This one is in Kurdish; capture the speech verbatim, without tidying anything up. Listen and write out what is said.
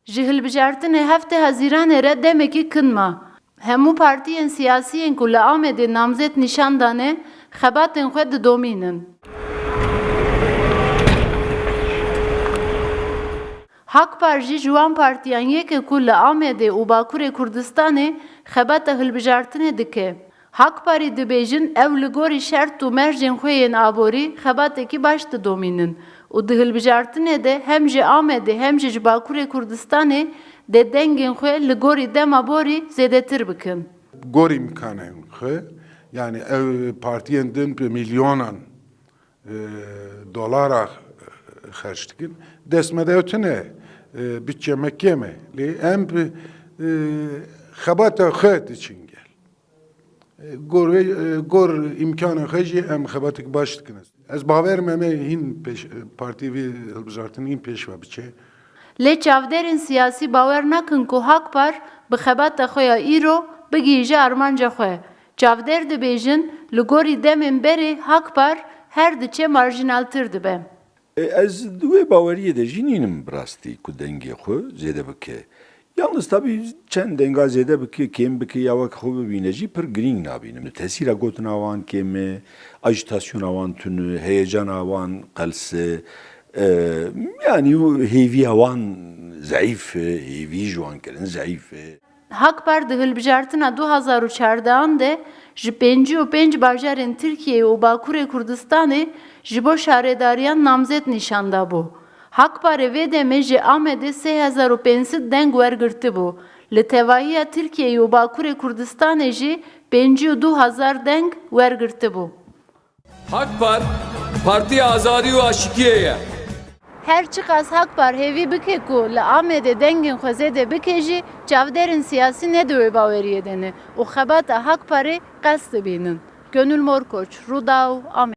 Ji hilbijartinê heftê Hezîranê re demekî kin ma. Hemû partiyên siyasiyên ku li Amedê namzet nîşan dane, xebatên xwe didomînin. Hakpar jî ji wan partiyan yek e ku li Amedê û Bakurê Kurdistanê xebata hilbijartinê dike. Hakparî dibêjin ew li gorî şert û mercên xwe yên aborî xebatekî baş didomînin û di hilbijartinê de hem ji Amedê hem jî ji Bakurê Kurdistanê dê dengên xwe li gorî dema borî zêdetir bikin. Gor îmkanên xwe, yani ew partiyên din bi milyonan, e, dolara xerc dikin. Dest me de ew tune, e, bütçe me kêm e. Lê em bi, e, xebata xwe diçin gel. E, gor vê, e, gor îmkanên xwe jî em xebatek baş dikin. Ez bawer me me hîn pêş, e, partî vî hilbijartin hîn pêş ve biçe. Lê çavderên siyasî bawer nakin ku Hakpar bi xebata xwe ya îro bigihîje armanca xwe. Çavdêr dibêjin, li gorî demên berê Hakpar her diçe marjînaltir dibe. E, ez di wê baweriyê de jî nînim bi rastî ku dengê xwe zêde bike. Yalnız tabî çend denga zêde bike, kêm bike ya wek xwe bibîne jî pir girîng nabînim. Tesîra gotina wan kêm e, ajîtasyona wan tune, heyecana wan qels e, e, yanî hêviya wan zeîf e, hêvî ji wan kirin zeîf e. Hakpar di hilbijartina du hazar û çardehan de ji pêncî û pênc bajarên Tirkiyeyê û Bakurê Kurdistanê ji bo şaredariyan namzet nîşan dabû. Hakparê vê demê ji Amedê sê hezar û pênc sed deng wergirtibû. Li tevahiya Tirkiyeyê û Bakurê Kurdistanê jî pêncî û du hezar deng wergirtibû. Hakpar, Partiya Azadî û Aşitiyê ye. Her çiqas Hakpar hêvî bike ku li Amedê dengên xwe zêde bike jî, çavderên siyasî ne di wê baweriyê de ne û xebata Hakparê qels dibînin. Gönül Morkoç, Rûdaw, Amed.